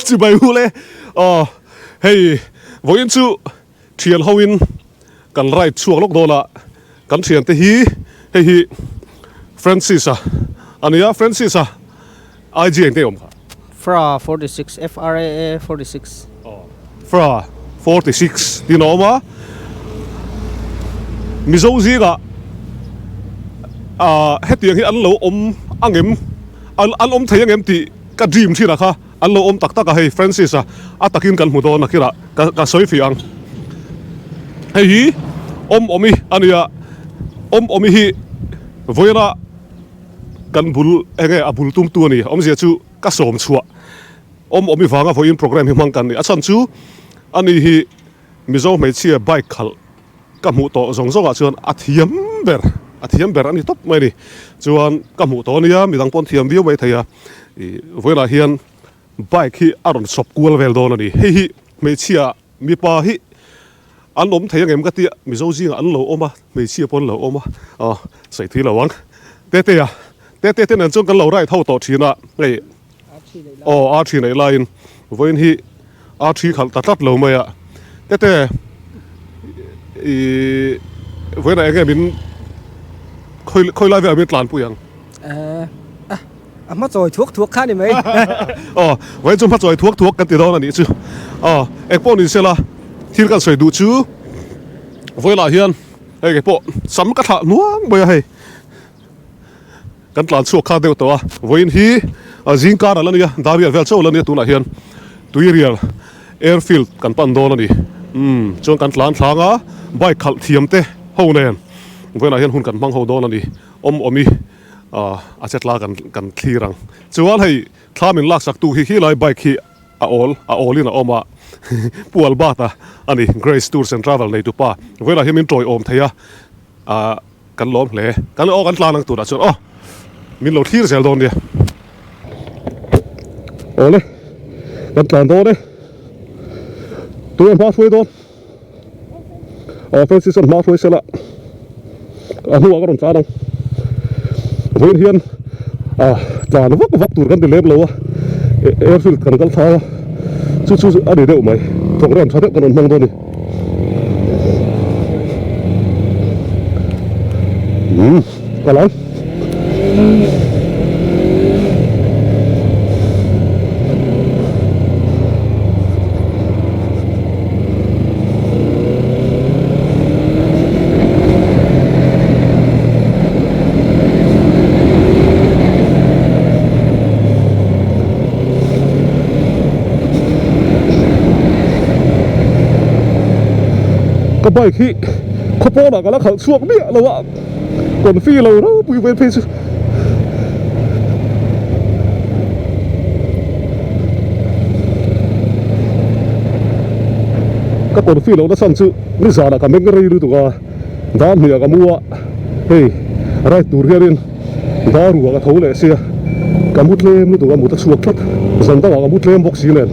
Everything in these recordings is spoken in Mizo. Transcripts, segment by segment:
Chibai u le. Aw hei vawiin chu thian ho in kan ride chhuak lawk dawn a, kan thian te hi hei hi Francis a ania, Francis a IG engte awm kha? Fra 46, F-R-A-A 46. Fra 46 tiin a awm a, Mizo zingah ah hetiang hi an lo awm angem, an awm thei angem tih ka dream thin a kha an lo awm tak tak a hei Francis a a takin kan hmu dawn a khirah ka ka sawi fih ang. Hei hi awm awmi a nia, awm awmi hi vawiina kan bul enge a bul tumtu a ni, awmzia chu ka sawm chhuah. Awm awm i vanga vawiin program hi hmang kan ni. A chhan chu ani hi Mizo hmeichhia bike khalh ka hmuh tawh zawng zawngah chuan a thiam ber, a thiam ber a ni tawp mai a ni. Chuan ka hmuh tawh ania, midang pawn thiam viau mai thei a. Ih vawiinah hian bike hi a rawn sawp kual vel dawn a ni. Hei hi hmeichhia mipa hi an awm thei angem ka tia, Mizo zingah an lo awm a, hmeichhia pawh an lo awm a, aw sawi thui lo ang. Tetea, Tete te nen chuan kan lo ride ho tawh thin a, hei. Aw a thi neih laiin vawiin hi a thi khalh ta tlat lo mai a tete ih vawiinah eng nge min khawi khawi lai velah min tlanpui ang a hma chawi thuak thuak kha a ni mai aw vawiin chu hma chawi thuak thuak kan ti dawn a nih chu aw eng pawh ni sela thil kan sawi duh chu vawiinah hian hei keipawh sam ka thlah hnuang mai a hei. Kan tlan chhuak kha deuh tawh a, vawiin hi zing kar a la nia, dar riat vel chauh a la nia tunah hian Tuirial Airfield kan pan dawn a ni. Umm chuan kan tlan thlang a, bike khalh thiam te ho nen vawiinah hian hun kan hmang ho dawn a ni. Awm awmi a che tla kan kan thlir ang. Chuan hei thla min laksak tu hi khilai bike hi a awl a awlin a awm a, Pu Albert-a a ni, Grace Tours and Travel neitupa vawiinah hian min tawiawm thei a. Ah kan lawm hle. Kan aw kan tlan ang turah chuan aw min lo thlir zel dawn nia. Awle kan tlan dawn e. Tunge hma hruai dawn? Aw Francis chuan hma hruai sela a hnuah ka rawn tlan ang. Vawiin hian ah tlan vak vak tur kan ti lem lo a airfield kan kal thai a chu chu a ni deuh mai program tha deuh kan rawn hmang dawn a ni. Um ka lo Ka bike hi khawpawnah ka la khalh chhuak miah lo a, confi lo ropui vel phei chu. Ka confi lohna chhan chu nizanah ka meng rei lutuk a, dar hniah ka mu a, hei ride tur hianin dar ruah ka tho leh sia, ka mu tlem lutuk a mut a chhuak tlat, zan dangah ka mu tlem bawk si nen.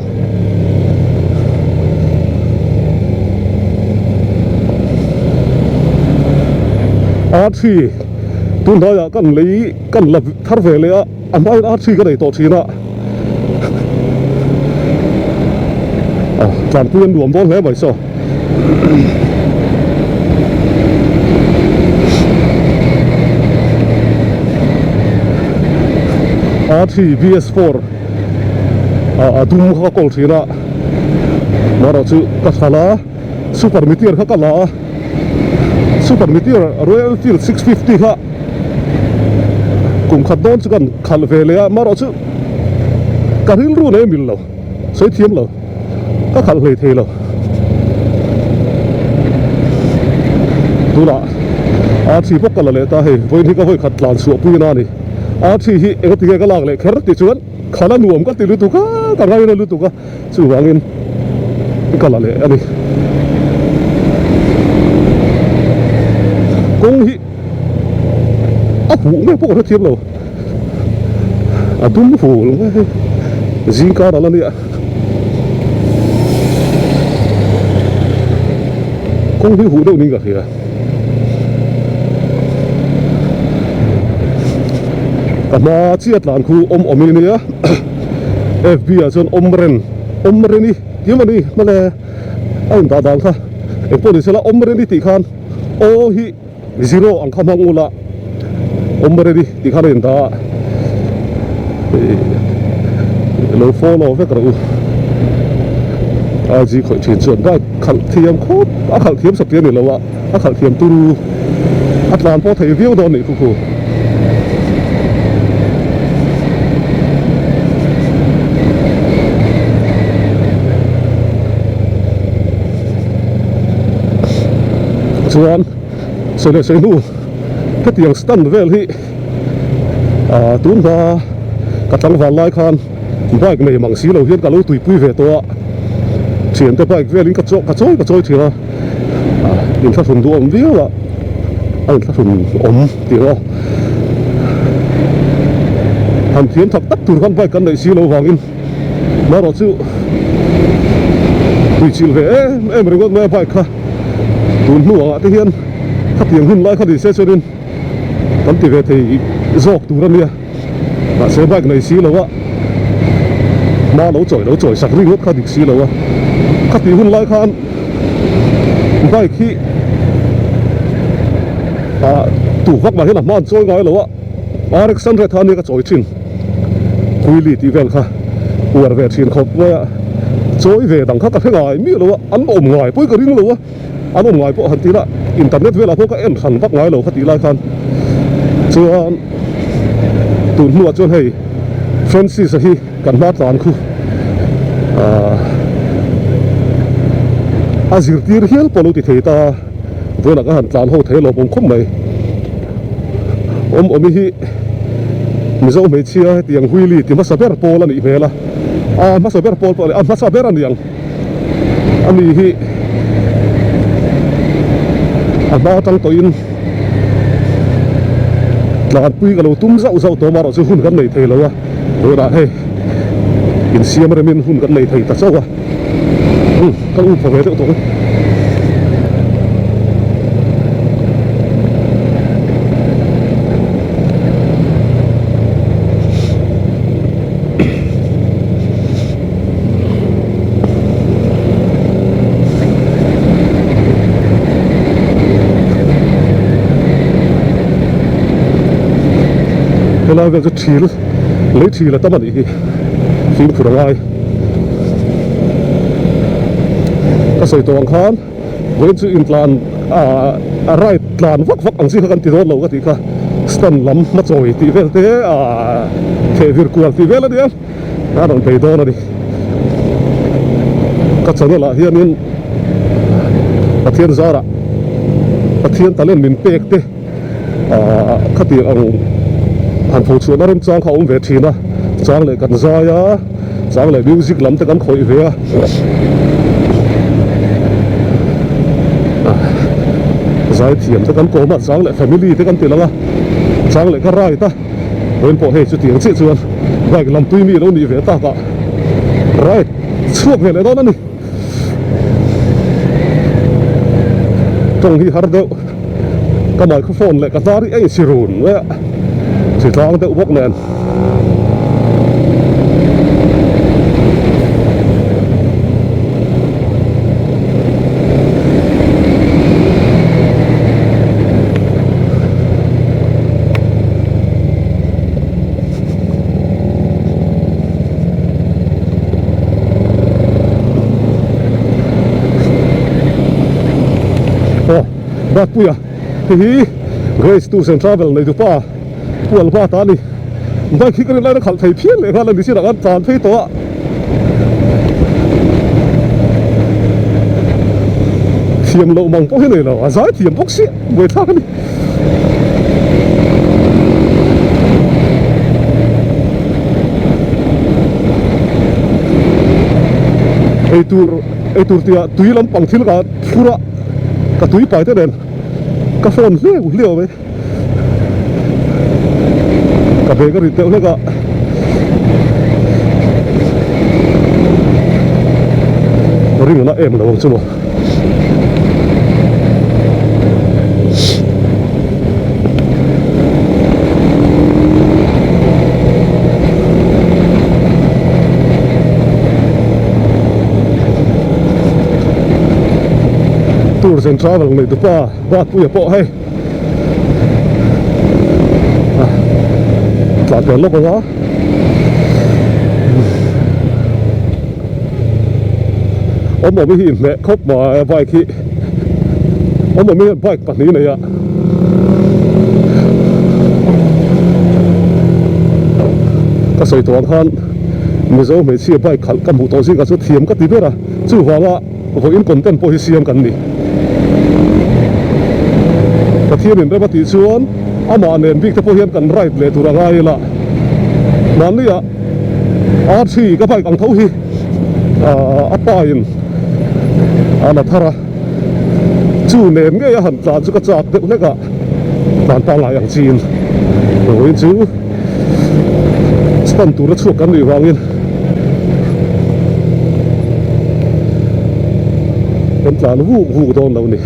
R3 tun hnaiah kan lei kan la thar ve leh a, a hmain R3 ka nei tawh thin a, tlanpui an nuam dawn hle mai saw. R3 BS4 a dum kha ka kawl thin a marawh chu ka thlan a super meteor kha ka la a super meteor Royal Enfield 650 kha kum khat dawn chu kan khalh ve leh a marawh chu ka rilru nei mil lo sawi thiam lo. Ka khalh hlei thei lo. Tunah RC bawk ka la leh ta hei, vawiin hi ka vawi khat tlan chhuah pui na a ni. RC hi engati nge ka lak leh kher tih chuan khalh a nuam ka ti lutuk a, ka ngaina lutuk a, chuvangin ka la leh a ni. Kawng hi a huh nge pawh ka hrethiam lo, a dum hul nge hei zingkar a la nia. Kawng hi huh deuh niin ka hria. Ka hma chiah tlan khu awm awm i nia. FB ah chuan awm reng. Awmreni tih a ni hmel e a indah dan kha engpawh ni sela Awmreni tih khan aw hi zero ang kha hmang ula Awmreni tih khan a indah a lo follow vek rawh u IG khawih thin chuan bike khalh thiam khawp a khalh thiam sak tih a ni lo a a khalh thiam turu a tlan pawh thei viau dawn a nih khu khu. Chuan sawi leh sawi hnu hetiang stand vel hi ah tun hma ka tlangval lai khan bike nei mang si lo hian ka lo tuipui ve tawh a thiante bike velin ka chaw ka chawi ka chawi thin a. Inthlahrun duh awm viau a, a inthlahrun awm tih aw. Han thiam tak tak tur khan bike kan neih si lo vangin marawh chu tuichilh ve em em ringawt mai a bike kha tun hnu angah te hian khatiang hun lai kha ni se chuanin kan ti ve thei zawk tur a nia mahse bike nei si lo a hma lo chawi lo chawi sak ringawt kha dik si lo a khatih hun lai khan bike hi ah tu vak mah hian a hma an chawi ngai lo a RX 100 kha ania ka chawi thin wheelie tih vel kha uar ve thin khawp mai a chawi ve dang kha ka hre ngai miah lo a an awm ngai pawhin ka ring lo a. An awm ngai pawh han ti la, internet velah pawh ka en hran vak ngai lo kha tih lai khan chuan tun hnuah chuan hei Francis-a hi kan hma tlan khu ahh a zirtir hial pawh lo ti thei ta vawiinah ka han tlan ho thei alawm awm khawp mai awm awmi hi Mizo hmeichhia hetiang wheelie ti hmasa ber pawl a nih hmel a a hmasa ber pawl pawh a ni a hmasa ber a ni ang. Ani hi a hma atang tawhin tlanpui ka lo tum zauh zauh tawh amaherawh chu hun kan nei thei lo a tunah hei insiam remin hun kan nei thei ta chauh a umm ka upa ve deuh tawh ang. Helai vel chu thil lei thil a tam a nih hi fimkhur a ngai ka sawi tawh ang khan vawiin chu intlan ah a ride tlan vak vak ang chi kha kan ti dawn lo ka tih kha stand lam hmachawi tih vel te ah theh vir kual tih vel a nia. A rawn bei dawn a ni. Ka channel ah hianin Pathian zarah Pathian talent min pek te ah khatiang ang han tho chhuahna remchang kha a awm ve thin a, chang leh kan zai a, chang leh music lam te kan khawih ve a. Zai thiam te kan kawm a, chang leh family te kan ti lang a, chang leh ka ride a. Vawiin pawh hei chutiang chiah chuan bike lam tui mi lo nih ve tak ah ride chhuak ve leh dawn a ni. Tawng hi har deuh ka microphone leh ka hnar hi a insi run mai a, thitlang deuh bawk nen. Aw Batpuia hei hi Grace Tours and Travel nei tupa Pu Albert-a a ni bike hi ka rin laiin a khalh thei phian leh nghal a ni chinah khan tlan phei tawh a. Thiam loh mang pawh hi nei lo a zai thiam bawk si buaithlak a ni. Eitur eitur tih ah tui lampang thil ka phur a ka tui pai te nen ka phone hliau hliau mai ka bag a rit deuh hlek a ring a na em lo ang chu maw. Tours and Travel nei tupa Ruatpuia pawh hei tlan pian lawk ang a. Awm awm hi inhmeh khawp mai a bike hi awm awm hian bike pahnih nei a. Ka sawi tawh ang khan Mizo hmeichhia bike khalh ka hmuh tawh zingah chu thiam ka ti ber a, chuvanga vawiin content pawh hi siam kan ni. Pathianin rem a tih chuan amah nen bik te pawh hian kan ride leh tur a ngai ila. Mahni ah RC ka bike ang tho hi a pa in a la thar a, chu nen ngei a han tlan chu ka chak deuh hlek a, tlan pangngai ang chin vawiin chu stand tura chhuak kan nih vangin kan tlan vuk vuk dawn lo ni.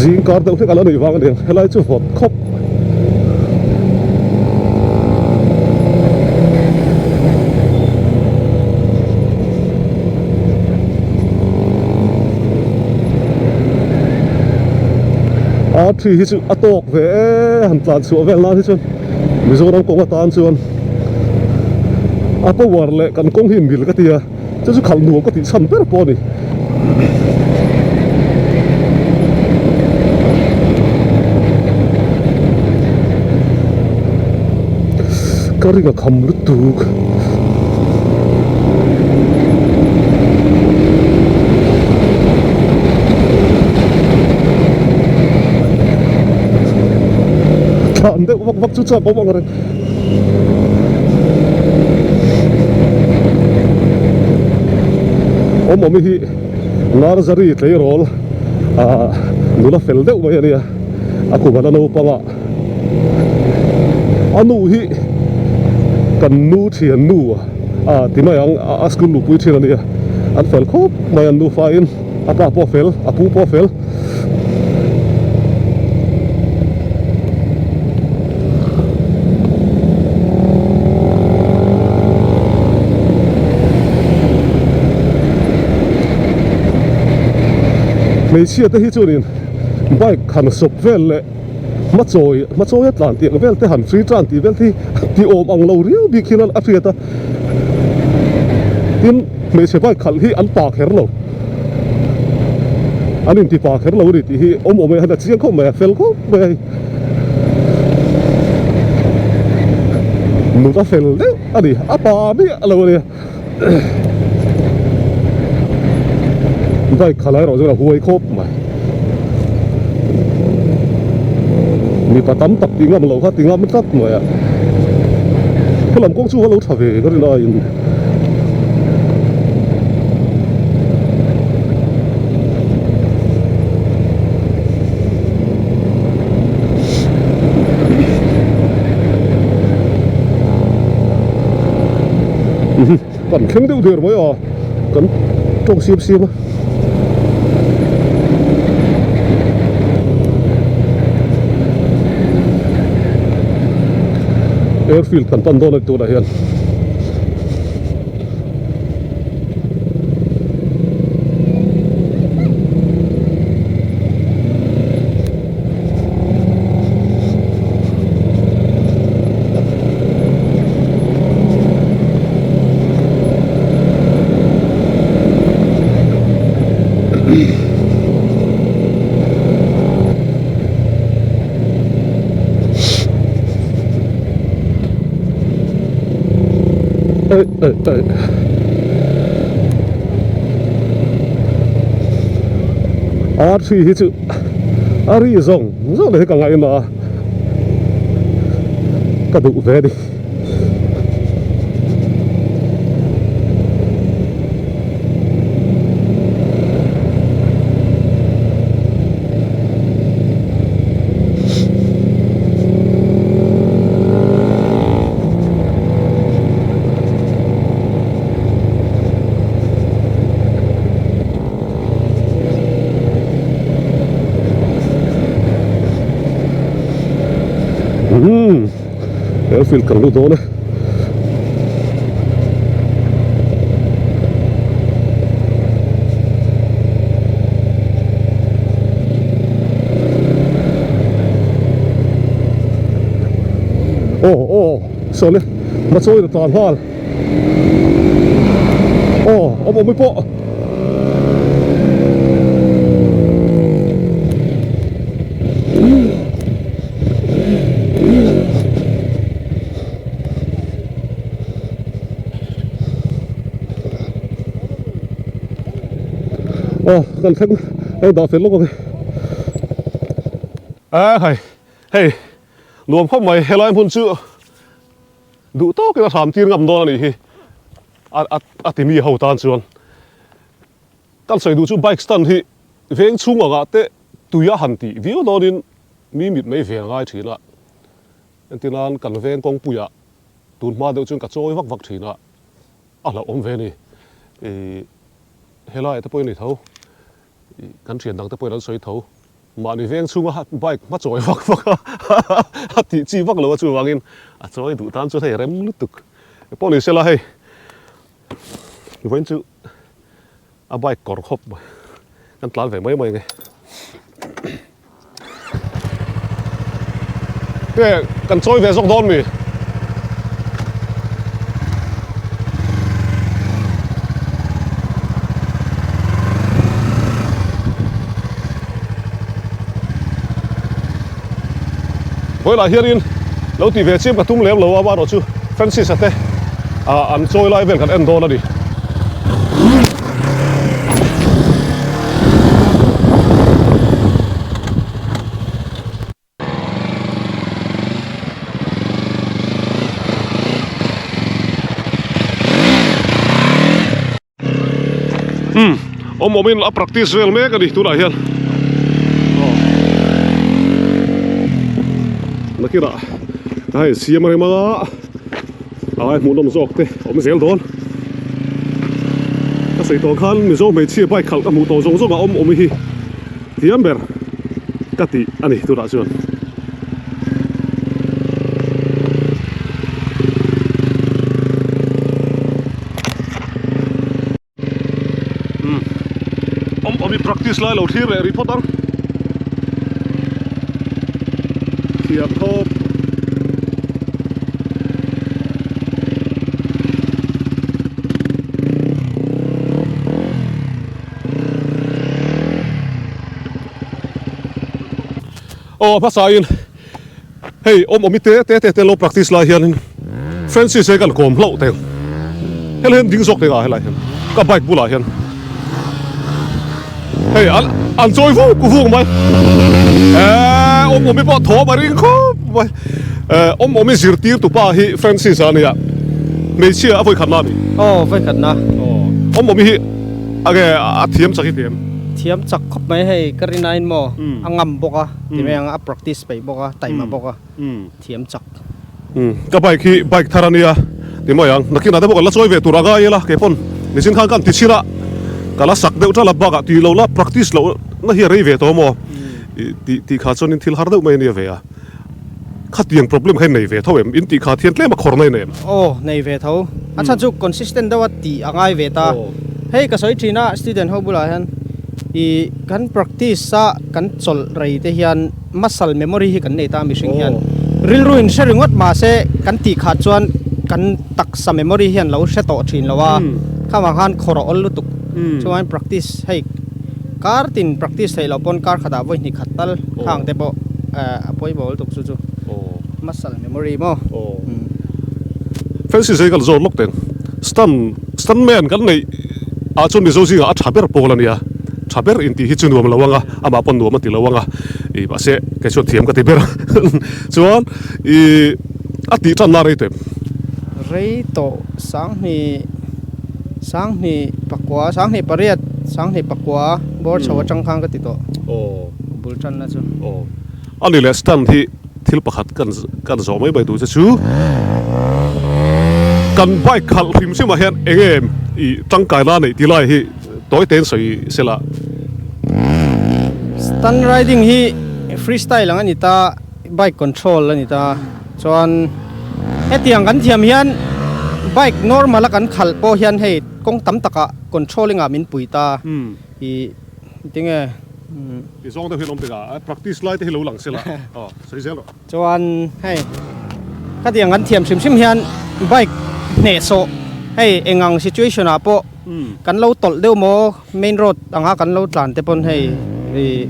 Zing kar deuh hlek a la neih vang a ni ang helai chu vawt khawp. A thi hi chu a tawk ve e han tlan chhuah vel nan hi chuan Mizoram kawng atan chuan a power leh kan kawng hi mil ka ti a chu chu khalh nuam ka tih chhan ber pawh a ni. Ka ring a kham lutuk. Thlan deuh vak vak chu chak awm ang reng. Awm awm hi Narzary tleirawl ah nula fel deuh mai a nia a kum a la naupang a. A nu hi kan nu thian nu a ti mai ang a school luhpui thin a nia an fel khawp mai an nufa in a pa pawh a fel a pu pawh a fel. Hmeichhia te hi chuanin bike han sawp vel leh hmachawi hmachawi a tlan tih ang vel te han free tlan tih vel te hi ti awm ang lo riau bik hian a hriat a tin hmeichhe bike khalh hi an pa kher lo an inti pa kher lo a ni tih hi awm awm hian a chiang khawp mai a fel khawp mai a hei nut a fel deuh a ni a pa miah lo a nia Bike khalh erawh chuan a huai khawp mai. Mipa tam tak tih ngam loh kha ti ngam tlat mai a. Helam kawng chu a lo tha ve ka rin aiin. Kan thleng deuh der mai a kan tawng siam siam a. Airfield kan pan dawn a ni tunah hian. Arsi hi chu a ri zawng zawng hi ka ngaihna a ka duh ve a ni. Umm airfield kan lut dawn e. Aw aw sawle hmachawi na tlan nghal aw awm awm i pawh. Aw kan thleng hei dah fel lawk ang e. A khai hei nuam khawp mai helai hmun chu duh tawkin a hram tir ngam dawn a nih hi a a ti mi ho tan chuan kan sawi duh chu bike stand hi veng chhung angah te tui a han tih viau dawnin mi mit mai ve a ngai thin a entir nan kan veng kawngpuiah tun hma deuh chuan ka chawi vak vak thin a a hlauhawm ve a ni ih helaiah te pawhin a ni tho ih kan thian dang te pawhin an sawi tho mahni veng chhunga bike hma chawi vak vak a a tih chi vak lo a chuvangin a chawi duh tan chuan hei rem lutuk pawh ni sela hei vawiin chu a bike kawr khawp mai kan tlan ve mai mai nge nge kan chawi ve zawk dawn mi vawilah hianin lo tih ve chiam ka tum lem lo a amaherawhchu Francis-a te ah an chawi lai vel kan en dawn a ni. Umm awm awmin a practice vel mek a ni tunah hian aw nakinah hei siam reng anga ai hmuhnawm zawk te awm zel dawn ka sawi tawh khan Mizo hmeichhia bike khalh ka hmuh tawh zawng zawng a awm awm hi thiam ber ka tih a ni tunah chuan. Umm awm awm i practice lai lo thlir leh rih phawt ang thiam khawp aw hmasa in Hei awm awmi te te te te lo practice lai hianin Francis he kan kawm hlauh teng helai hian ding zawk teng ah helai hian ka bike bulah hian hei an an chawi vuk vuk mai eh awm awmi pawh thawm a ring khawp mai eh awm awmi zirtir tu pa hi Francis a nia hmeichhia a vawi khatna a ni aw vawi khatna aw awm awmi hi enge a thiam chak hi ti em thiam chak khawp mai hei ka rin aiin maw a ngam bawk a ti mai ang a practice peih bawk a, taima bawk a, thiam chak. Ka bike hi bike thar a nia ti mai ang, nakinah te pawh kan la chawi ve tur a ngai ila kei pawn nichin khan kan ti chhin a, ka la sak deuh tala bakah tih lo la practice loh na hi a rei ve tawh maw tih tih kha chuanin thil har deuh mai a nia ve a, khatiang problem kha in nei ve tho em, in tih kha thian tlem a khawr na in em? Aw nei ve tho, a chhan chu consistent deuh a tih a ngai ve ta, hei ka sawi thin a student ho bulah hian ih kan practice a kan chawlh rei te hian muscle memory hi kan nei ta mihring hian rilru in hre ringawt mahse kan tih khat chuan kan taksa memory hian lo hre tawh thin lo a khamah khan khawr a awl lutuk chuan practice hei kar tin practice theih loh pawn kar khatah vawi hnih khat tal khang te pawh a pawimawh lutuk chu chu muscle memory maw. Fancy zai ka la zawt lawk teng stunt stuntman kan neih ah chuan Mizo zingah a tha ber pawl a nia. Tha ber intih hi chu nuam lo ang a, amah pawn nuam a ti lo ang a, ih mahse kei chuan thiam ka ti ber a, chuan ih a tih tan na rei tawh em? Rei tawh sanghnih sanghnih pakua sanghnih pariat sanghnih pakua bawr chho atang khan ka ti tawh bul tan na chu. Aw ani leh stand hi thil pakhat kan kan zawh mai mai tur che chu kan bike khalh hrim hrim ah hian eng nge ih tangkai la neih tih lai hi. Tawi tein sawi sela. Stunt riding hi free style ang a ni ta, bike control a ni ta. Chuan hetiang kan thiam hian bike normal a kan khalh pawh hian hei kawng tam takah controlling ah min pui ta ih tinge. I zawng deuh hi an awm tikah practice lai te hi lo lang sela aw sawi zel rawh. Chuan hei khatiang kan thiam hrim hrim hian bike hnehsawh hei eng ang situation ah pawh kan lo tawlh deuh maw main road anga kan lo tlan te pawn hei ih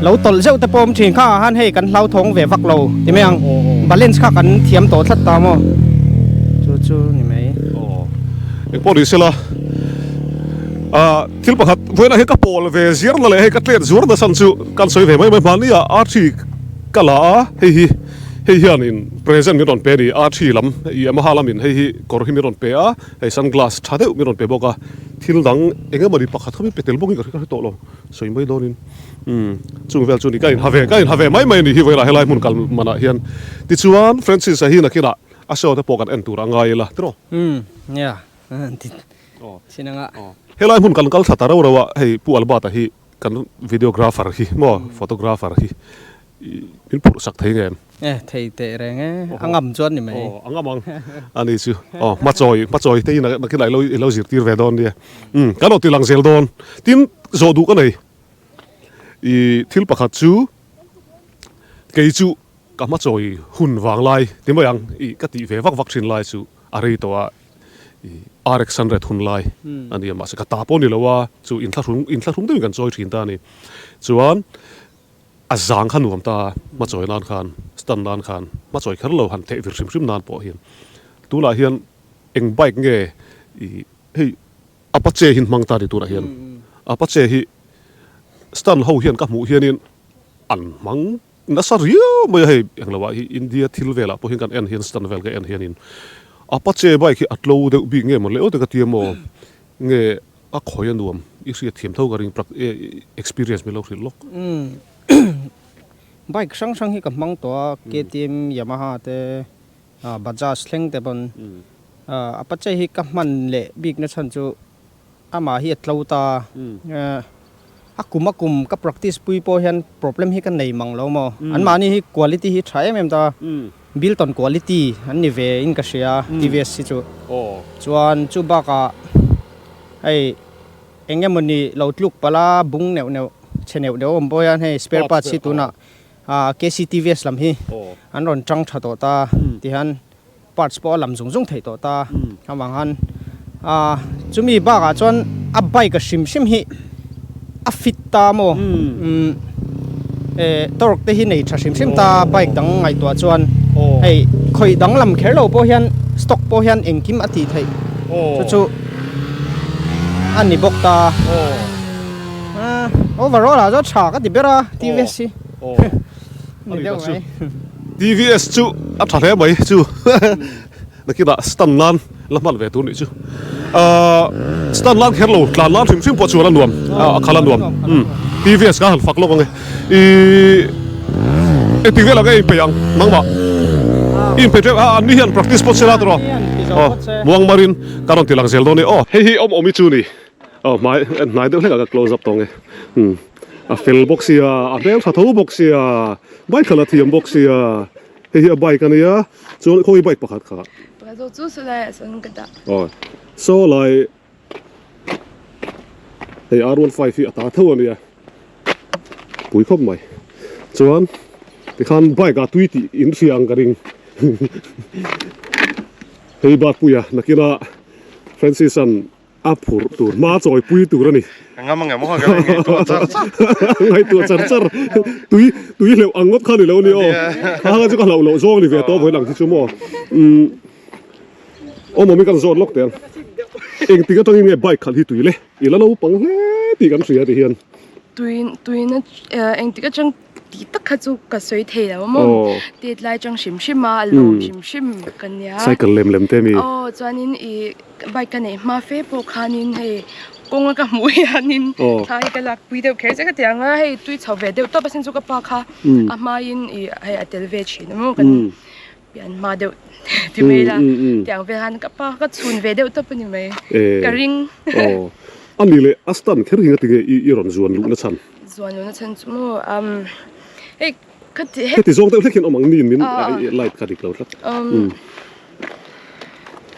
lo tawlh zeuh te pawh awm thin kha ah khan hei kan hlauthawng ve vak lo ti mai ang balance kha kan thiam tawh tlat ta maw chu chu ni mai. Aw engpawh ni sela ah thil pakhat vawiinah hian ka pawl ve ziarna leh hei ka tlet zuarna chhan chu kan sawi ve mai mai hmani ah arthi Ka la a, hei hi hei hianin present min rawn pe a ni, Archie lam Yamaha lamin hei hi kawr hi min rawn pe a, hei sunglass tha deuh min rawn pe bawk a, thil dang eng emawni pakhat kha min pe tel bawkin ka hre tawh lo, sawi mai dawnin umm chung vel chu ni ka inha ve ka inha ve mai mai a ni hi vawilah helai hmun kal manah hian tichuan Francis-a hi nakinah a show te pawh kan en tur a ngai ila tiraw? Umm nia chin anga. Helai hmun kan kal thla ta reuh reuh a, hei Pu Albert-a hi Kan videographer hi maw photographer hi min phurh sak thei ngem? E thei teh reng e, a ngam chuan ni mai. Aw a ngam ang a ni chu. Aw hmachawi hmachawi te hi nakin ah i lo zirtir ve dawn nia. Umm kan aw ti lang zel dawn. Tin zawh duh ka nei. I thil pakhat chu kei chu ka hmachawi hun vang lai ti mai ang i ka tih ve vak vak thin lai chu a rei tawh a. RX 100 hun lai a ni a, mahse ka ta pawh a ni lo a, chu inthlahrung inthlahrung deuhin kan chawi thin ta a ni. Chuan a zang kha nuam ta a, hmachawi nan khan, stand nan khan, hmachawi kher lo han theh vir hrim hrim nan pawh hian tunah hian eng bike nge ih hei Apache hi hmang ta a ni tunah hian. Apache hi stand ho hian ka hmuh hianin an hmang Nasa riau mai a hei englo ah hi India thil velah pawh hian kan en hian stand vel ka en hianin Apache bike hi a tlo deuh bik nge maw le aw te ka tia maw nge a khawi a nuam i hriat thiam tho ka ring experience min lo hrilh lawk. Bike hrang hrang hi ka hmang tawh a KTM, Yamaha te Bajaj thleng te pawn Apache hi ka hman leh bik na chhan chu Amah hi a tlo ta. A kum a kum ka practice pui pawh hian problem hi ka nei mang lo maw. Anmahni hi quality hi tha em em ta. Built on quality an ni ve in ka hria TVS hi chu. Chuan chu bakah hei eng emawni lo tluk palh a bung neuh neuh chhe neuh neuh awm pawh hian hei spare parts hi tunah KCTVS lam hi an rawn tang tha tawh ta tihian parts pawh a lam zung zung theih tawh ta avang khan ah chumi bakah chuan a bike a hrim hrim hi a fit ta maw umm eh torque te hi nei tha hrim hrim ta bike dang ngaihtuah chuan hei khawih dang lam kher lo pawh hian stock pawh hian engkim a tih theih chu chu a ni bawk ta ah overall ah chuan tha ka ti ber a TVS hi. Ni deuh mai. TVS chu a tha hle mai chu nakinah stand nan la hman ve tur nih chu ahh stand nan kher lo tlan nan hrim hrim pawh chuan a nuam a khal a nuam TVS kha han fak lawk ang e ihh engtik velah nge inpeih ang nangmah i inpeih tep a an ni hian practice pawt sela tawh aw muang marin ka rawn ti lang zel dawn e aw hei hi awm awm hi chu ni aw hmai hnai deuh hlek ah ka close up tawh ang e umm. A fel bawk sia, a hmel tha tho bawk sia, bike khalh a thiam bawk sia, hei hi a bike a nia, chuan khawi bike pakhat kha. Pakhat zawk chu saw laiah sawn ka dah. Aw, saw lai hei R15 hi a ta tho a nia, pui khawp mai. Chuan tikhan bike ah tui tih in hria ang ka ring. Hei Batpuia nakinah Francis-a'n A phurh tur hma chawi pui tur a ni. A ngam ang em aw ka ngaihtuah char char. Ngaihtuah char char. Tui tui hleuh ang ngawt kha ni lo ni aw. Kha kha chu ka hlauh loh zawng ni ve tawh vawiin ang hi chu maw. Umm aw mawmi kan zawt lawk teh ang. Engtik atangin nge bike khalh hi tui le? I la naupang hle tih kan hria ti hian. Tui tuina engtik atang Tih tak kha chu ka sawi thei lo maw? Tet lai chang hrim hrim a, lawm hrim hrim ka nia. Cycle lem lem te mi? Aw, chuanin i bike ka neih hma fe pawh khanin hei kawnga ka hmuh hianin thla hi ka lak pui deuh kher che ka ti ang a, hei tui chho ve deuh tawp asin chu ka pa kha a hmaiin i hei a tel ve thin a maw kan pian hma deuh ti mai la tiang vel khan ka pa ka chhun ve deuh tawp a ni mai ka ring. Aw, a ni leh a stand kher hi nga tinge i rawn zuan luhna chhan? Zuan luhna chhan chu maw um hei. Heti zawng deuh hlek hian awm ang niin min light kha dik lo tlat.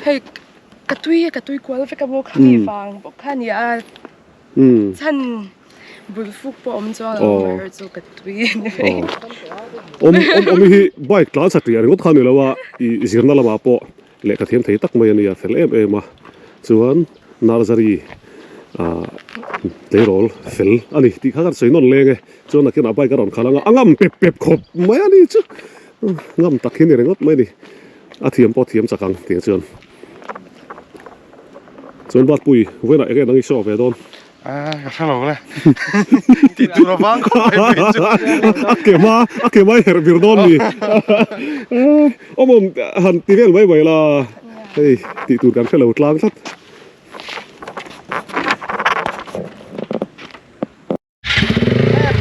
Hei ka tui ka tui kual vek a maw khami vang bawk kha nia a chhan bul fuk pawh awm chuan lo amaherawh chu ka tui a ni mai. Awm awm hi bike tlan satliah ringawt kha a ni lo a i zirna lamah pawh Lehkha thiam thei tak mai a nia fel em em a, chuan nursery ah tleirawl fel a ni tih kha kan sawi nawn leng e, chuan nakinah bike a rawn khalh ang a, a ngam pep pep khawp mai a ni chu, ngam tak hi ni ringawt mai a ni, a thiam pawh thiam chak ang tih chuan, chuan Batpui vawiinah eng eng ang i show ve dawn. A ka hre lo le. Tih tur a vang khawp mai mai chu. A ke hma a ke hma i herh vir dawn ni. Awm awm han ti vel mai mai la. Hei tih tur kan hre lo tlang tlat.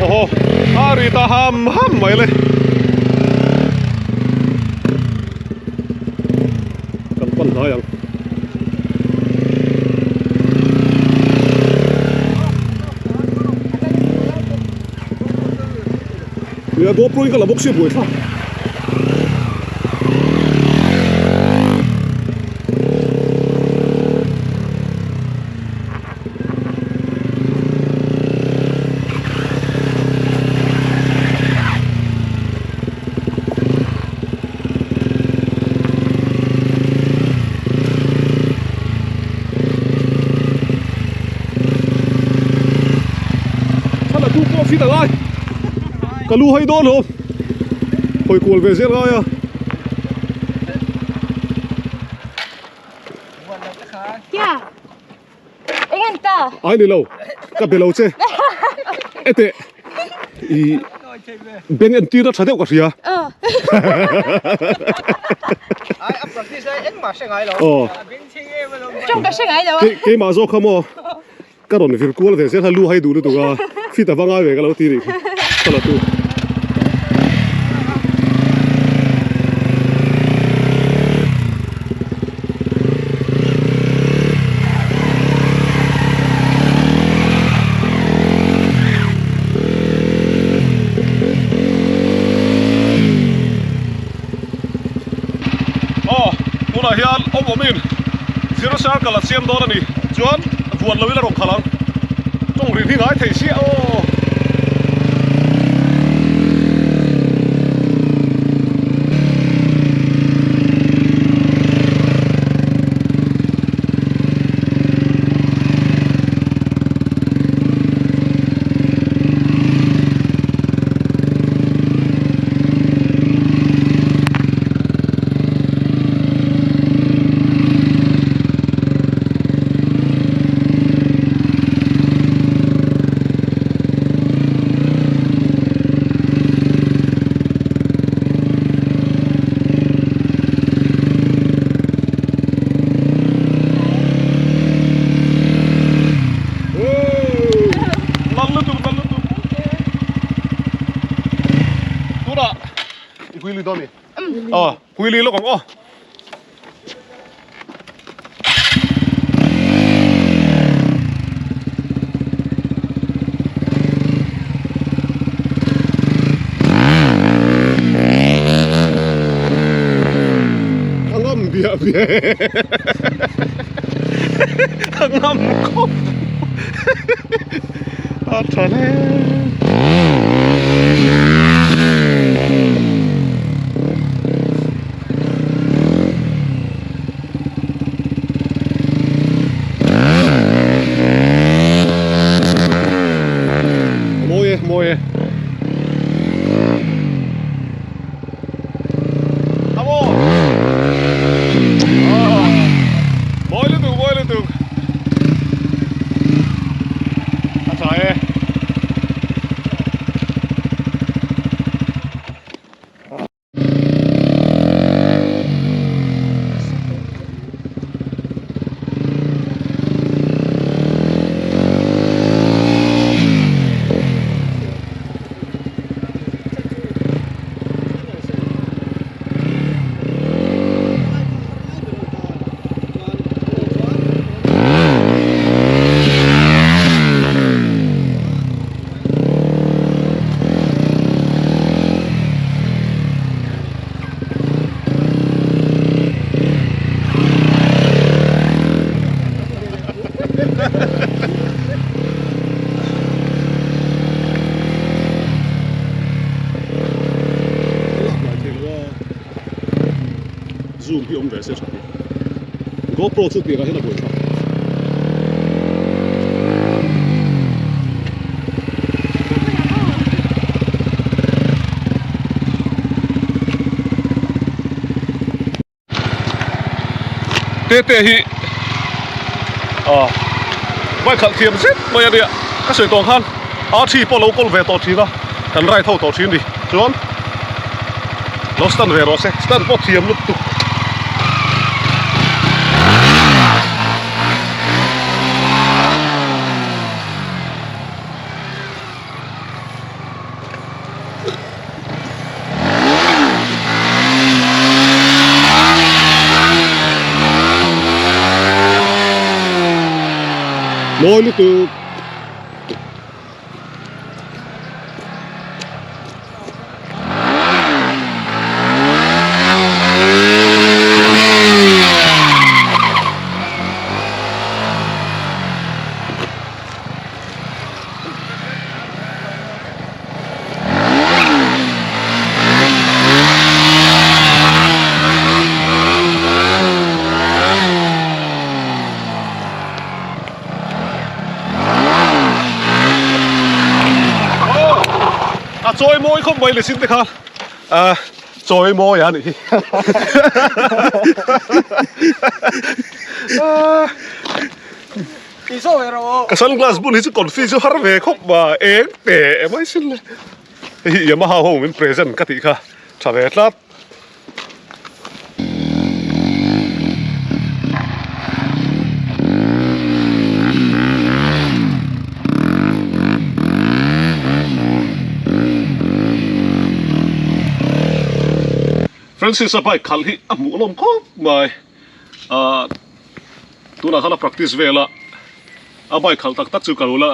Oho a ri ta ham ham mai le. Kan pan hnai ang. Nia GoPro in ka la bawk sia buai thlak. Thla tu pawh fit angai ka lu hai dawn lo hawi kual ve zel ngai a. Ai ni lo ka be lo che ete i beng en tir a tha deuh ka hria ai a practice ai engmah hre ngai lo tawng ka hre ngai lo keimah zawk kha maw ka rawn vir kual ve zel kha lu hai duh lutuk a fit a va ngai ve ka lo ti nih kha ka la tu. Aw tunah hian awm awmin zero circle a siam dawn a ni chuan vuan lo ila rawn khalh ang tawng rin hi ngai thei chiah aw. Tunah i huili dawn ni. Aw, huili lawk ang aw. A ngam biah biah a ngam khawp a tha hle. Mawi e mawi e Come on Mawi lutuk mawi lutuk A tha e. zoom hi awm ve se tha tur. GoPro chu tiangah hian a buai thlak. Tete hi ah bike khalh thiam zet mai a nia ka sawi tawh ang khan a thi pawh lo kawl ve tawh thin a kan ride ho tawh thin a ni chuan lo stand ve rawh se stand pawh thiam lutuk. Mawi lutuk. A chawi mawi khawp mai le sin te kha a chawi mawi a nih hi Ka sunglass bun hi chu confi chu har ve khawp ma eng teh mai sin le hei hi Yamaha ho min present ka tih kha tha ve tlat. Francis-a bike khalh hi a hmuh lawm khawp mai ah. Tunah khan a practice vel a, a bike khalh tak tak chu ka lo la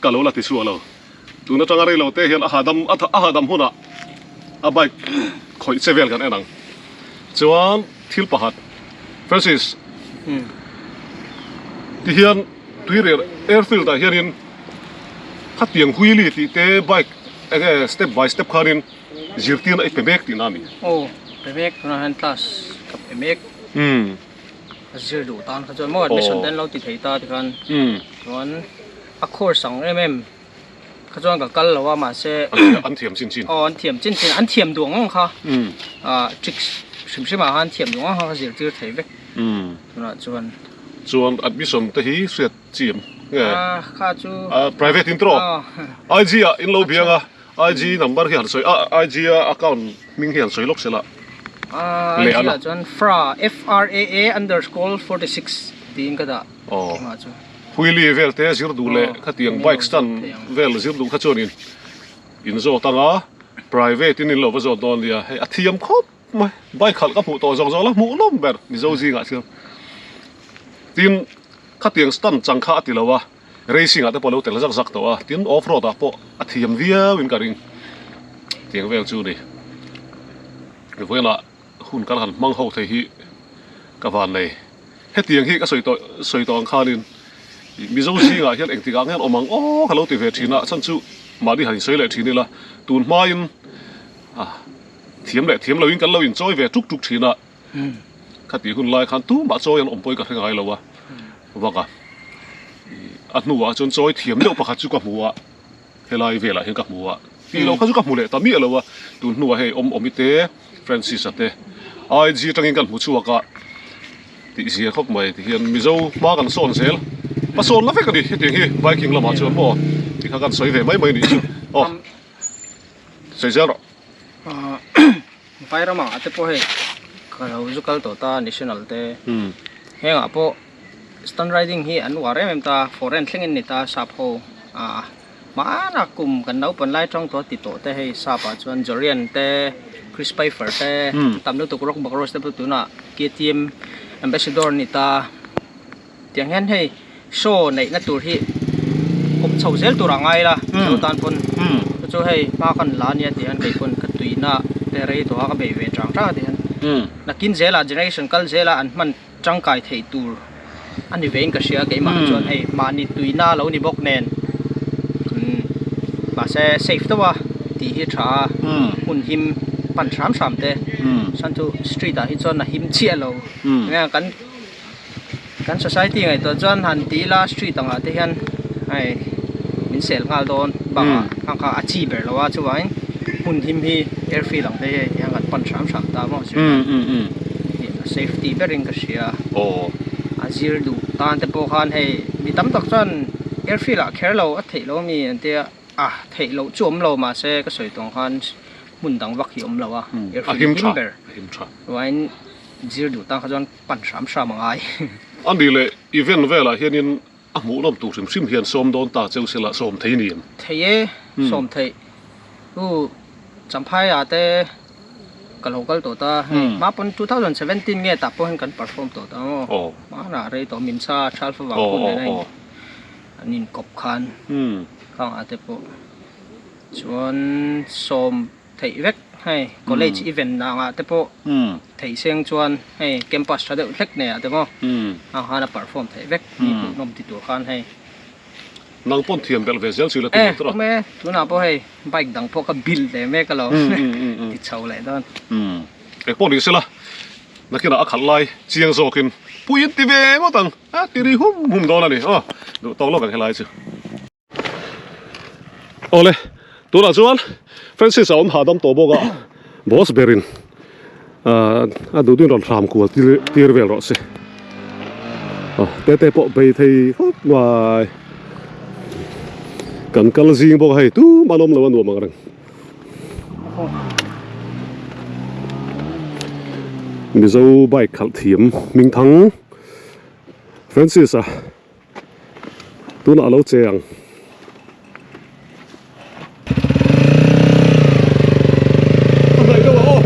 ka lo la ti chhuah lo. Tun atanga rei lo te hian a hahdam a hahdam hunah a bike khawih che vel kan en ang. Chuan thil pakhat Francis ti hian tuirial airfield ah hianin khatiang wheelie tih te bike enge step by step khanin zirtirna i pe mek tihna a ni. Aw pe mek tunah hian class ka pe mek. A zir duh tan kha chuan maw admission te an lo ti thei ta tikhan chuan a course ang em em kha chuan ka kal lo a mahse an thiam chin chin aw an thiam chin chin an thiam duh ang ang kha ah tricks hrim hrim ah khan thiam duh ang ang kha ka zirtir thei vek tunah chuan chuan admission te hi hriat chi em nge kha chu private intro IG ah in lo biang a IG number hi han sawi a IG a account hming hi han sawi lawk se la leh a na. Chuan fra F R A A underscore 46 tiin ka dah engah chu. Wheelie vel te zir duh leh khatiang bike stand vel zir duh kha chuanin in zawt anga private in in lo va zawt dawn nia hei a thiam khawp mai bike khalh ka hmuh tawh zawk zawk la hmuh nawm ber Mizo zingah chuan tin khatiang stand chang kha a ti lo a. Racing ah te pawh a lo tel zak zak tawh a, tin off road ah pawh a thiam viau in ka ring tiang vel chu ni. Vawiinah hun kan han hmang ho thei hi ka van nei. Hetiang hi ka sawi tawh sawi tawh ang khanin Mizo zingah hian engtikah nge an awm ang aw ka lo ti ve thin a, chhan chu mahni han insawi leh thin ila tun hmain thiam leh thiam loin kan lo inchawi ve tuk tuk thin a. Khatih hun lai khan tumah chawi an awm pawhin ka hre ngai lo a, vak a. A hnuah chuan chawi thiam deuh pakhat chu ka hmu a, helai velah hian ka hmu a, tih loh kha chu ka hmu leh ta miah lo a, tun hnuah hei awm awmi te, Francis-a te, IG atangin kan hmu chhuak a, tih zia khawp mai ti hian Mizo hma kan sawn zel, ka sawn la vek a ni hetiang hi biking lamah chuan maw tih kha kan sawi ve mai mai nih chu aw sawi zel rawh. Vai ramah te pawh hei ka lo zu kal tawh ta national te hengah pawh stunt riding hi an uar em em ta foreign thleng in ni ta sap ho ah hmana kum kan naupan lai tang tawh ti tawh te hei sap ah chuan Jorian te Chris Pfeiffer te tam lutuk Rock Bacros te pawh tunah K_T_M ambassador ni ta. Tiang hian hei show neihna tur hi awm chho zel tur a ngai la Mizo tan pawn chu chu hei hma kan la ania tih hian kei pawn ka tuina te rei tawh a ka bei ve chang chang a tih hian nakin zelah generation kal zela an hman tangkai theih tur a ni vein ka hria keimah chuan hei mahni tuina lo ni bawk nen mahse safe deuh a tih hi tha a hmun him. pan hram hram te chuan chu street ah hi chuan a him chiah lo enge kan kan society ngaihtuah chuan han ti ila street ang ah te hian hei min sel nghal dawn bakah khang kha a chi ber lo a chuvangin hmun him hi airfield ang te hi hei ti hian kan pan hram hram ta maw a safety berin ka hria a zir duh tan te pawh khan hei mi tam tak chuan airfield ah kher lo a theih lo ami an tia a theih loh chu awm lo mahse ka sawi tawng khan hmun dang vak hi awm lo a airfield a him ber chuanin zir duh tan kha chuan pan hram hram a ngai. A nih leh event velah hianin a hmuhnawm tur hrim hrim hian sawm dawn ta cheu sela sawm thei ni em? Thei e, sawm theih. U Champhaiah te ka lo kal tawh ta hei hma pawn 2017 nge tah pawh hian kan perform tawh ta maw hmanah rei tawh Mimsa Thalfa vang phun nena in an inkawp khan khangah te pawh chuan sawm theih vek hei college event angah te pawh theih seng chuan hei campus tha deuh hlek nei ah te maw ang khan a perform theih vek mi hmuhnawm ti tur khan hei. Nang pawn thiam belh ve zel chu i la ti lo tur a. E tum e tunah pawh hei bike dang pawh ka build leh mek a lo ti chho leh dawn. Eng pawh ni sela nakinah a khalh lai chiang zawkin pui in ti ve ngawt ang a ti ri hum hum dawn a ni aw duh tawk lawk ang helai chu. Awle, tunah chuan Francis a awm hahdam tawh bawk a, boss berin a duhduhin rawn hram kual tir vel rawh se. Tete pawh bei thei khawp mai. Kan kal zing bawk a hei tumah an awm lo a nuam ang reng. Mizo bike khalh thiam hmingthang Francis a. Tunah a lo che ang. A hnaih deuh a aw.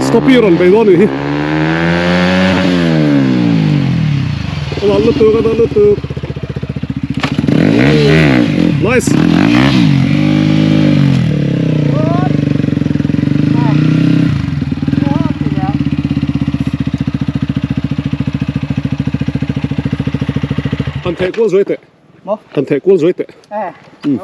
Stopy rawn bei dawn anih hi a nalh lutuk a nalh lutuk nice. Han theh kual zuai teh. Maw? Han theh kual zuai teh. Eh. Um.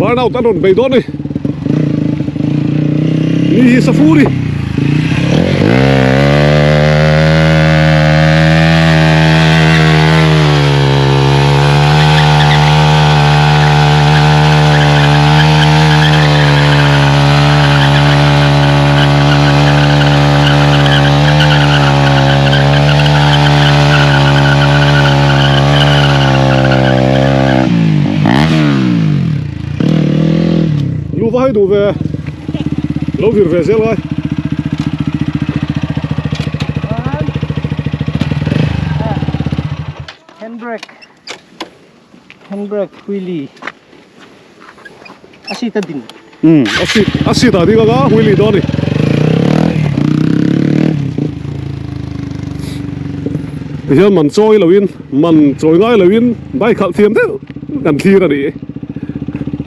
Burn out an rawn bei dawn a ni ni hi safur hi. duh ve lo vir ve zel ngai. Handbrake handbrake wheelie a seat a din. Um a seat a seat ah ding anga wheelie dawn a ni. Tihian man chawi loin man chawi ngai loin bike khalh thiam deuh kan thlir a ni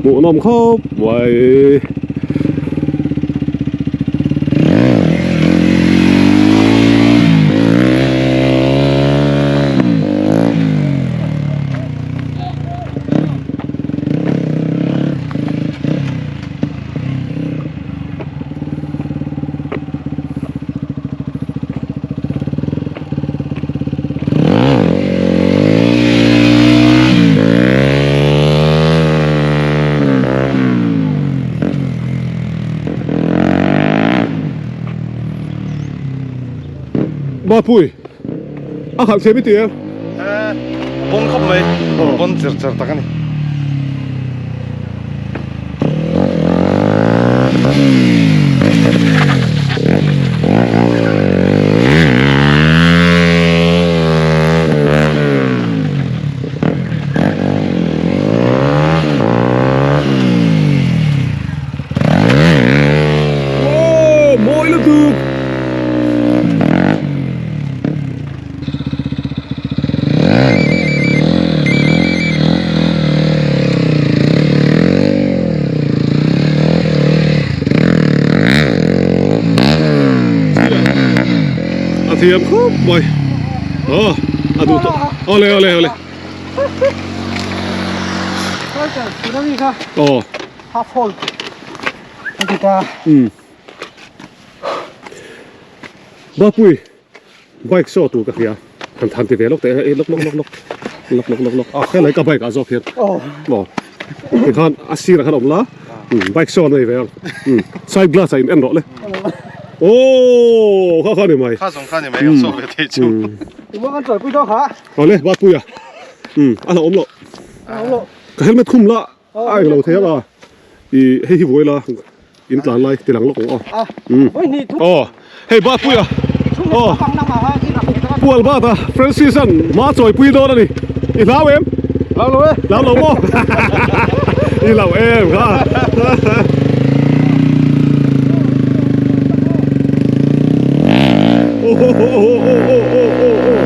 hmuhnawm khawp mai. Mapui a khalh thiam i ti em? Pawn khawp mai, pawn cher cher tak a ni. Aw mawi lutuk. A thiam khawp mai aw a duh tawh awle awle awle aw half hold a ti ta um Bapui Bike saw tur ka hria han than ti ve lawk teh a lawk lawk lawk lawk lawk lawk lawk lawk a helai ka bike ah zawk hian aw tikhan a sirah khan a awm la bike saw an nei ve ang side glass ah in en rawh le aw kha kha ni mai kha zawng kha ni mai kan saw ve thei chu tumah kan chawi pui dawn kha awle Bapui a a la awm loh ka helmet khum la A englo thei ang a, i hei hi vuai la in tlan lai ti lang lawk ang aw. Aw hei Batpuia aw Pual Bat a Francis an hma chawipui dawn a ni i hlau em? Hlau lo e. Hlau lo maw? I hlau em kha. Oh oh oh oh oh oh oh oh.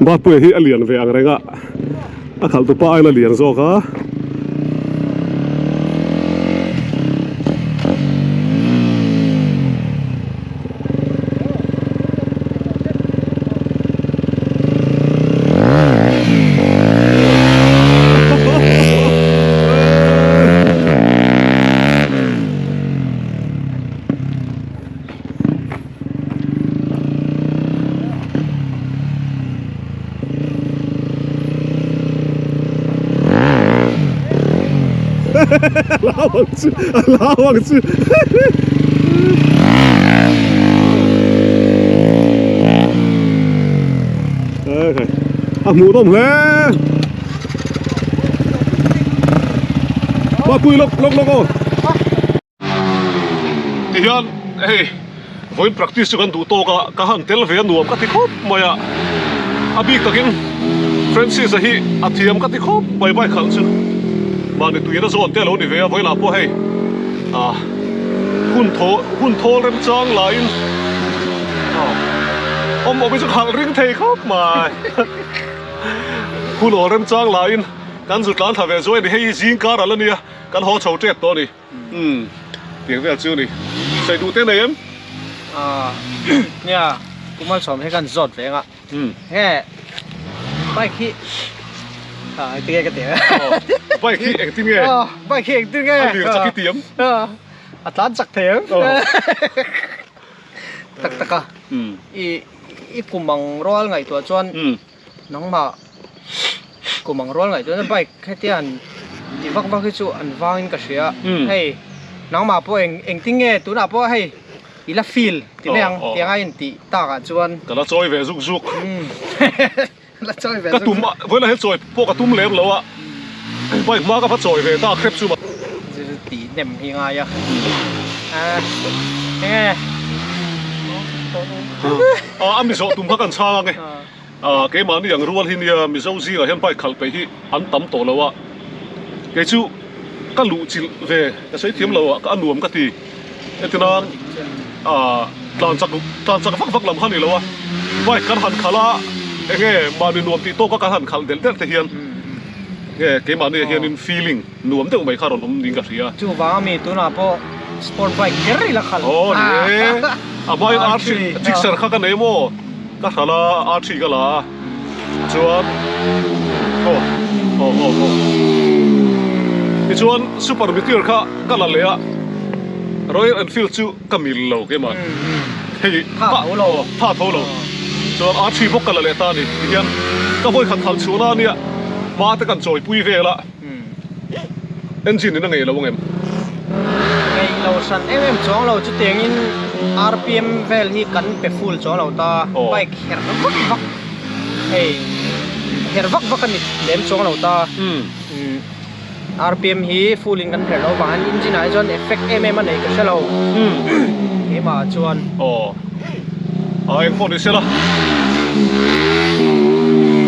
Bapui hi a lian ve ang reng a, a khalh tu pa aiin a lian zawk a. Lau ang chu lau ang chu a hmuh nawm hle Mapui lawk lawk lawk aw. Tihian hei vawiin practice chu kan duh tawk a, ka han tel ve a nuam ka ti khawp mai a, a bik takin Francis a hi a thiam ka ti khawp mai bike khalh chu mahni tuina zawn te a lo ni ve a, vawiinah pawh hei ah hun thaw hun thawl remchang laiin ah awm awm hi chu khalh ring thei khawp mai hun awl remchang laiin kan zu tlan thla ve zuai a ni, hei hi zing kar a la nia kan haw chho tep tawh a ni. Umm tiang vel chu ni. Sawi duh te nei em? Aaa nia Kumal sawm hi kan zawt ve anga. Umm. Nge bike hi ah engtin nge ka ti ang. Bike hi engtin nge? Aw bike hi engtin nge? A lir chak i ti em? A tlan chak thei em? Tak tak a. Umm. I i kum ang rual ngaihtuah chuan. Umm. Nangmah kum ang rual ngaihtuahna bike hetia an ti vak vak hi chu an vangin ka hria. Hei nangmah pawh eng engtin nge tunah pawh hei i la feel ti mai ang tiang a intih takah chuan. Ka la chawi ve zuk zuk. La chawi ve zuk zuk. Ka tum a vawilah hian chawi pawh ka tum lem lo a. Bike hma ka va chawi ve ta hrep chu ma. Zir tih hnem hi ngai a. Enge. A mi zawh tum kha kan chhang ange. Keimahni ang rual hi nia Mizo zingah hian bike khalh peih hi an tam tawh lo a. Kei chu ka luh chilh ve ka sawi thiam lo a, a nuam ka ti. Entina tlan chak tlan chak vak vak lam kha ni lo a, bike kan han khalh a enge mahni nuam tih tawka kan han khalh delh delh te hian nge keimahni ah hianin feeling nuam deuh mai kha rawn awm niin ka hria. Chuvang ami tunah pawh sport bike kher ila khalh. Aw ni e, a bike R three Gixxer kha ka nei maw? Ka hral a, a thi ka la a, chuan aw aw aw aw tichuan super meteor kha ka la leh a, Royal Enfield chu ka mil lo keimah hei tha tho lo chuan a thi bawk ka la leh ta a ni tihian ka vawikhat khalh chhuahna a nia hma te kan chawipui vel a. Engine in a ngei lo ang em? Ngei lo hran em em chuang lo chutiangin rpm vel hi kan pe full chuang lo ta bike herh vak vak hei herh vak vak a ni lem chuang lo ta rpm hi full in kan herh loh avangin engine ah hi chuan effect em em a nei ka hre lo keimah ah chuan. Aw a eng pawh ni sela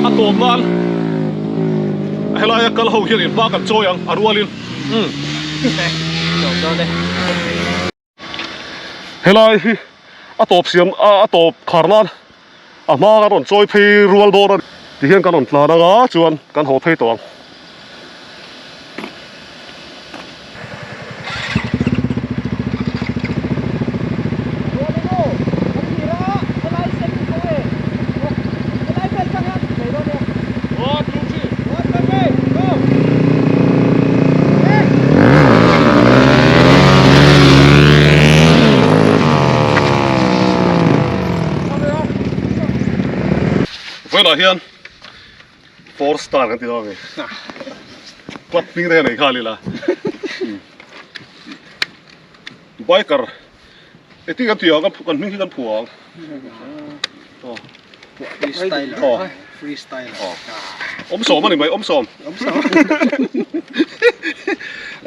a tawp nan helaia kal ho hian in hma kan chawi ang a rualin umm helai hi a tawp siam a tawp khar nan a hma kan rawn chawi phei rual dawn a tihian kan rawn tlan anga chuan kan haw phei tawh ang. Vawiinah hian Four star kan ti dawn a ni. Club hming te hian ei nghal ila. Biker eti kan ti ang kan hming hi kan phuah ang. Freestyle. Freestyle. Awm sawm a ni mai awm sawm. Awm sawm.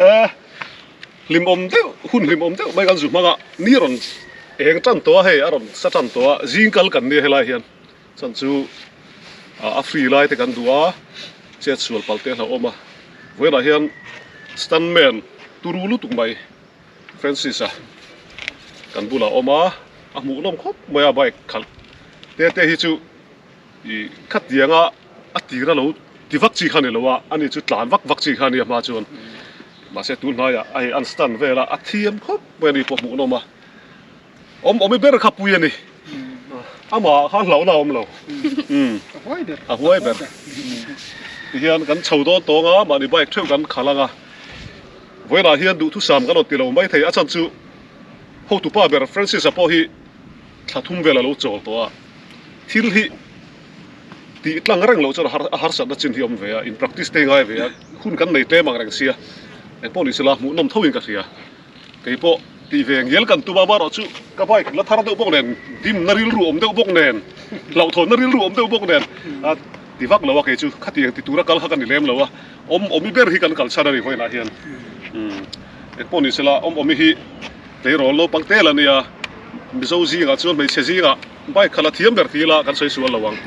Eh hlim awm deuh hun hlim awm deuh mai kan zu hmang a ni rawn eng tan tawh a hei a rawn sa tan tawh a zing kal kan nia helai hian. Chuan chu a free lai te kan duh a, chet sual palh te a hlauhawm a. Vawiinah hian stuntman turu lutuk mai Francis-a kan bulah a awm a, a hmuhnawm khawp mai a bike khalh te te hi chu ih khatianga a tira lo ti vak chi kha ni lo a, ani chu tlan vak vak chi kha a nia hma chuan mahse tun hnaiah a hei an stunt vel a, a thiam khawp mai a ni pawh hmuhnawm a. Awm awm i ber kha pui a ni. Amah kha hlauhna a awm lo. A huai ber. Tihian kan chho dawn tawng a, mahni bike theuh kan khalh ang a. Vawiinah hian duhthusam kan rawn ti lo mai thei. A chhan chu hotupa ber Francis-a pawh hi thla thum vel a lo chawl tawh a. Thil hi tih tlang reng loh chuan a harsatna chin hi a awm ve a, in practice te ngai ve a, hun kan nei tlem ang reng sia. Engpawh ni sela hmuhnawm tho in ka hria. Kei pawh tih ve ngial kan tum a, amaherawh chu ka bike la thar deuh bawk nen, dimna rilru awm deuh bawk nen, hlauhthawnna rilru awm deuh bawk nen a ti vak lo a, kei chu khatiang ti tura kal kha ka ni lem lo a, awm awmi ber hi kan kal chhan a ni vawiinah hian. Umm engpawh ni sela awm awmi hi tleirawl naupang tel a nia, Mizo zingah chuan hmeichhe zingah bike kha la thiam ber ti ila kan sawi sual lo ang.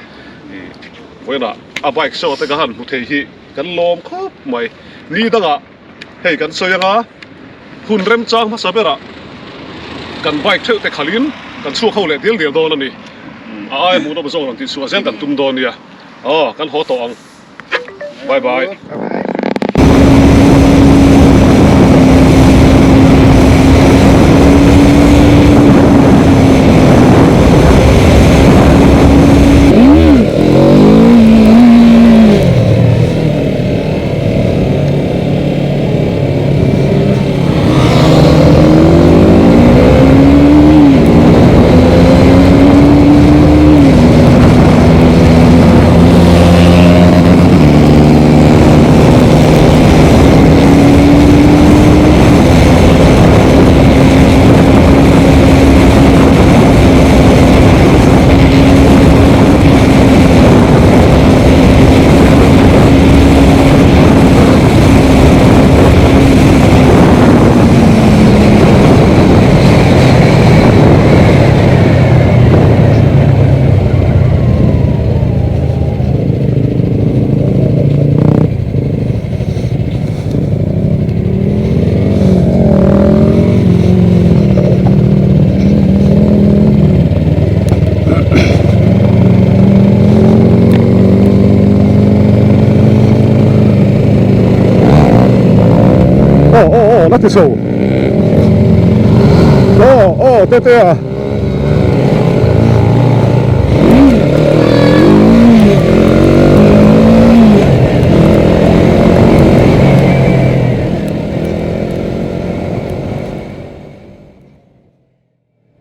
Vawiinah a bike show te ka han hmu thei hi kan lawm khawp mai, ni dangah. Hei kan sawi anga hun remchang hmasa berah kan bike theuh te khalhin kan chhuak ho leh dial dial dawn a ni. A aia hmuhnawm zawk rawn tihchhuah zel kan tum dawn nia. Aw kan haw tawh ang. Bye bye. la ti chho. Aw aw Tetea.